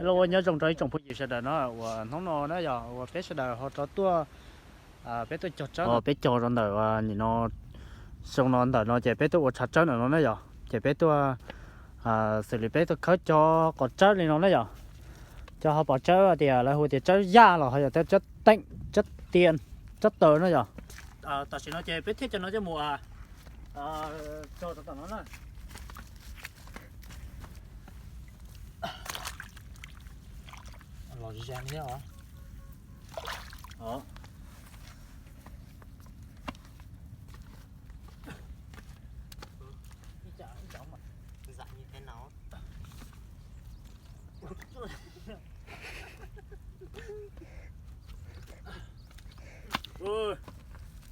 Los ua nyob zoo rau ib tsoom phooj ywg sawv daws no uas hnub no na yog uas peb sawv daws ho rov tuaj, peb tuaj cog tsawb, peb cog rau ntawm nim no, xyoo no ntawm no ces peb tuaj ua tshav tsawb ntawm no na yog ces peb tuaj, xws li peb tuaj khawb cov qos tsawb li no na yog, cov ho pom tsawb tias lawv hu tias tsawb yaj los ho yog tsawb teem, tsawb tias, tsawb taws na yog. Tam sim no ces peb thiaj cov no coj mus cog rau tom no na. Los zis li os.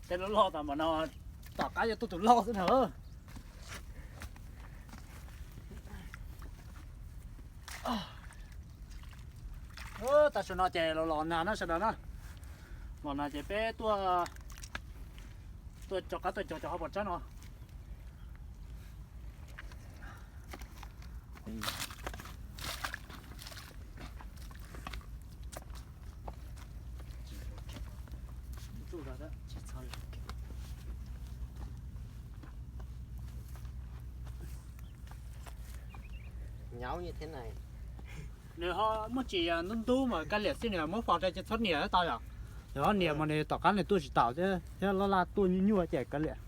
Tej loj loj tas mas no, tom qab yuav tuaj tus loj xwb na. Tam sim no ces los los nag na sawv daws na. Los nag ces peb tuaj, tuaj rov qab tuaj cog cov hauv paus tsawb no. Nws ho muaj tsis ntub ntub mas kav liam xwb, nws muab faus rau ces txhob nias tau yom. Yog ho nias mas nws tom qab nws tuaj tsis taus thiab, thiab loj laj tuaj nyuaj nyuaj ces kav liam.